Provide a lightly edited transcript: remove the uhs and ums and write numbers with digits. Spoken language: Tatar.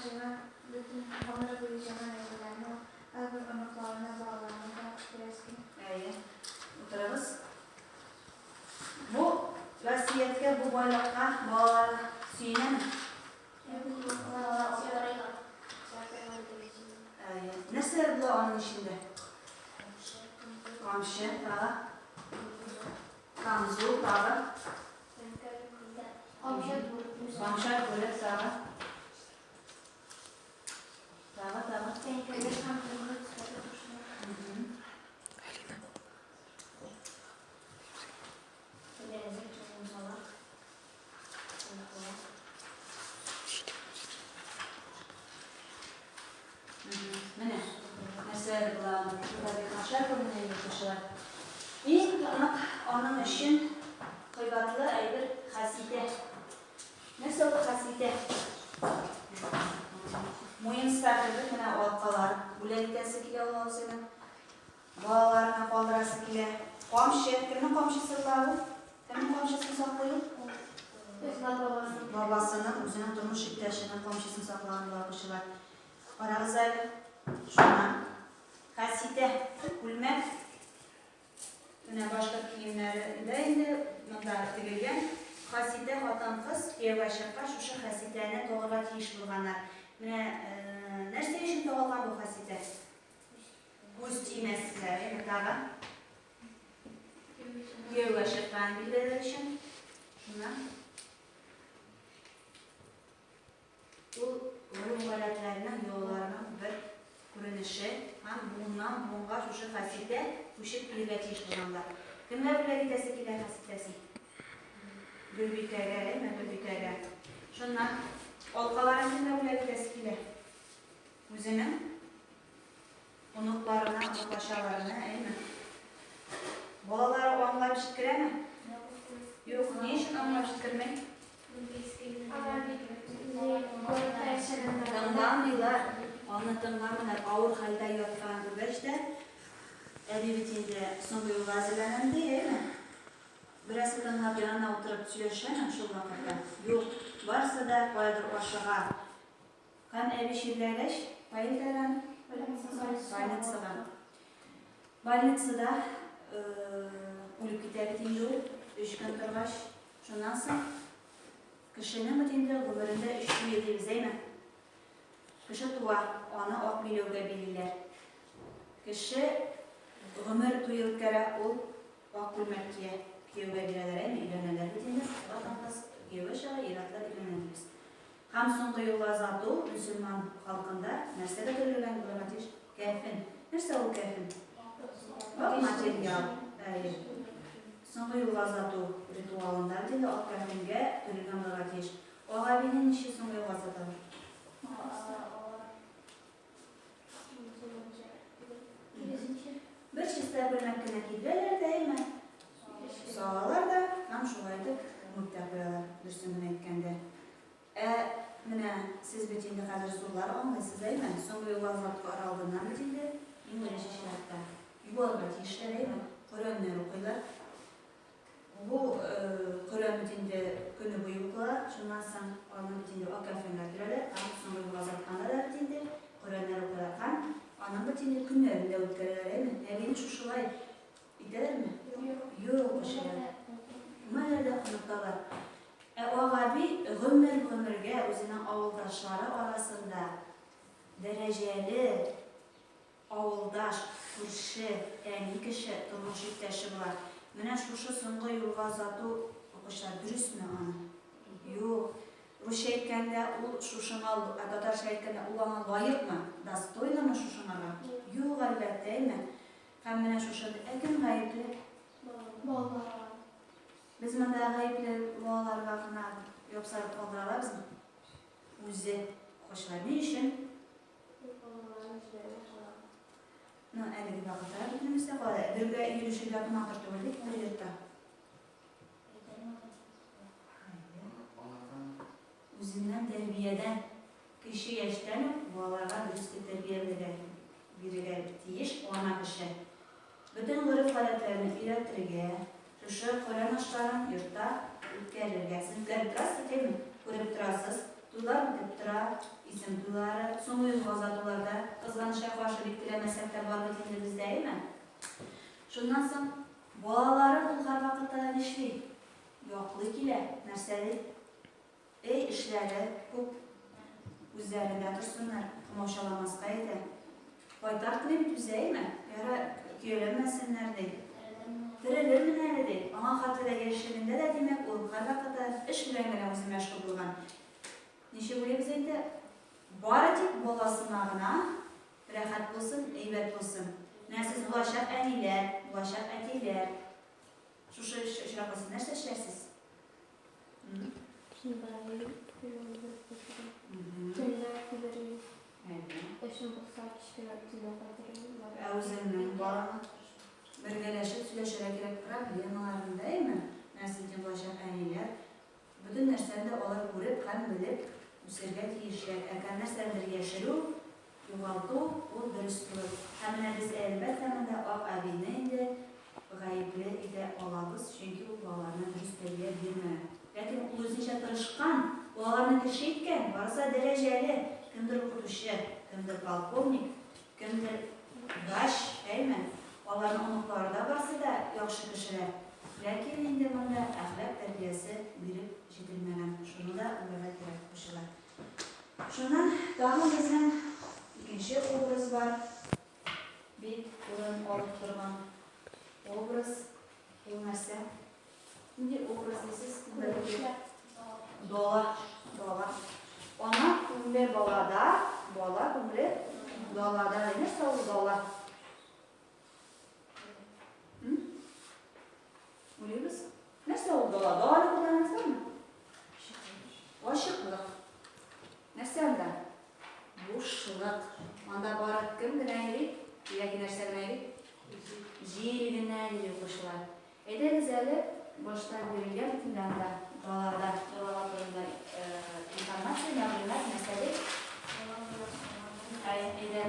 җыйган, бөтен гомере буе җыйган әйберләрне ул хәзер оныкларына, балаларына да бирәсе килә. Әйе. Утырыгыз. Бу васыятькә, бу байлыкка балалары сөенәме? Әйе. Нәрсәләр була аның эчендә? Камчы, тагы. Камзул, тагы. Камчат бүлек, тагы. Тагы, тагы. Менә нәрсәләр була аның. Шунда бик начар күренә инде укучылар. Иң нык аның өчен кыйбатлы әйбер хәситә. Нәрсә ул хәситә? Муенса кебек менә алкалар бүләк итәсе килә ул үзенең. Балаларына калдырасы килә. Камчы. Кемнең камчысы була ул? Кемнең камчысын саклый ул? Үз бабасының. Бабасының, үзенең тормыш иптәшенең камчысын саклаган була укучылар. Карагыз әле. Шуннан. Хәситә. Күлмәк. Менә башкорт киемнәрендә инде монда тегелгән. Хаситә хатын-кыз кияүгә чыккач шушы хәситәне тагырга тиеш булганнар. Менә нәрсә өчен тагылган бу хәситә? Күз тимәсләр, әйме тагы? Кияүгә чыккан билгеләр өчен. Шуннан. Ул гореф-гадәтләрнең, йолаларның бер күренеше һәм буыннан буынга шушы хаситә күчеп килергә тиеш булганлар. Кемгә бүләк итәсе килә хаситәсен? Гөлбикәгә, әйме, Гөлбикәгә. Шуннан алкаларын кемгә бүләк итәсе килә? Үзенең оныкларына, оныкачаларына, әйме? Балалары аңлап җиткерәме? Юк, ни өчен аңлап җиткерми? Тыңламыйлар, аны тыңламыйлар. Авыр хәлдә ятканын күргәч тә, әби бит инде соңгы юлга әзерләнәм ди, әйме? Берәрсе тыңлап янына утырып сөйләшәме шул вакытта? Юк, барысы да каядыр ашыга. Һәм әби чирләгәч, кая илтәләр аны? Больницага. Больницада үлеп китә бит инде ул, өч көн торгач. Шуннан соң кешенең бит инде гомерендә өч туе дибез, әйме? Кеше туа, аны ак биләүгә билиләр. Кеше гомер туе үткәрә, ул ак күлмәк кия, кияүгә бирәләр, әйме? Өйләнәләр бит инде. Хатын-кыз кияүгә чыга, ир-атлар өйләнә дибез. Һәм соңгы юлга озату мөселман халкында нәрсәгә төрелгән булырга тиеш? Кәфен. Нәрсә ул кәфен? Ак материал. Әйе. Соңгы юлга озату ритуалында бит инде ак кәфенгә төрелгән булырга тиеш. Ак әбине ничек соңгы юлга озаталар? Бер чиста күлмәк кенә кидерәләр дә, әйме? Салалар да һәм шулай итеп күмеп тә куялар, дөресен генә әйткәндә. Ә менә сез бит инде хәзер зурлар аңлыйсыз, әйме? Соңгы юлга озаткар алдыннан бит инде иң беренче чиратта юалырга тиешләр, әйме? Коръәннәр укыйлар. Бу Коръән бит инде көне буе укыла, шуннан соң аны бит инде ак кәфенгә төрәләр һәм соңгы юлга озатканда да бит инде Коръәннәр укыйлар һәм аның бит инде көннәрен дә үткәрәләр, әйме? Әбине шушылай итәләрме? Юк. Юк, кешеләр. Күмәләр дә оныталар. Ә Ак әби гомер-гомергә үзенең авылдашлары арасында дәрәҗәле Авылдаш, күрше, әни кеше, тормыш иптәше була. Менә шушы соңгы юлга озату, укучылар, дөресме аны? Юк. Русча әйткәндә, ул шушыңа, ә татарча әйткәндә, ул аңа лаекмы, достойнымы шушыңарга? Юк, әлбәттә, әйме? Һәм менә шушы, ә кем гаепле? Балалар. Без монда гаепле балаларга гына ябсарып калдыра алабызмы? Үзе, укучылар, ни өчен? Ну, әлеге вакытта бөтенебез дә калада. Бергә йөрүчеләр матур түгел бит бер йортта. Үзеннән тәрбиядән, кече яшьтән үк балаларга дөрес тәрбия бирергә, бирергә тиеш ана кеше. Бөтен гореф-гадәтләрне өйрәтергә, шушы Коръән ашларын йортта үткәрергә. Сез үткәреп торасыз, әйеме? Күреп торасыз. Туйлар үтеп тора, исем туйлары. Шуннан соң балаларын ул һәрвакытта да нишли? Яклый килә. Нәрсә ди? Эй, эшләре күп. Үзләрендә торсыннар, комаучаламаска иде. Кайтартмый бит үзе, әйме? Яра, көяләнмәсеннәр, ди. Терелермен әле, ди. Аңа хәтле дә яшьлегендә дә, димәк, ул һәрвакытта эш белән генә үзе мәшгуль булган. Ничек уйлыйбыз инде? Бары тик баласына гына рәхәт булсын, әйбәт булсын. Менә сез булачак әниләр, булачак әтиләр. Шушы очракта сез нәрсә эшләрсез? Ә үзеңнең балаңа бергәләшеп сөйләшергә кирәк проблемаларны да, әйме? Менә сезнең булачак әниләр, бөтен нәрсәне дә алар күреп һәм белеп үсәргә тиешләр. Әгәр нәрсәнедер яшерү, югалту, ул дөрес түгел. Һәм менә без, әлбәттә, монда Ак әбине инде гаепле итә алабыз, чөнки ул балаларына дөрес тәрбия бирмәгән. Ләкин ул үзенчә тырышкан, балаларны кеше иткән, барысы да дәрәҗәле, кемдер укытучы, кемдер полковник, кемдер врач, әйме? Аларның оныклары да барысы да яхшы кешеләр. Ләкин инде монда әхлак тәрбиясе биреп җителмәгән, шуны да уйларга кирәк, укучылар. Шуннан тагын безнең икенче образ бар. Бит урын алып торган образ. Ул нәрсә? Нинди образ дисез? Дала. Дала. Ана күңеле балада, бала күңеле далада. Нәрсә ул дала? Уйлыйбыз. Нәрсә ул дала? Даланы күргәнегез бармы? Ачыклык. Нәрсә анда? Бушлык. Анда бары кем генә йөри? Яки нәрсә генә йөри? Җил генә йөри, укучылар. Әйдәгез әле, башта бирелгән бит инде анда далада, далага турында информация, мәгълүмат нәрсә ди? Әйдә.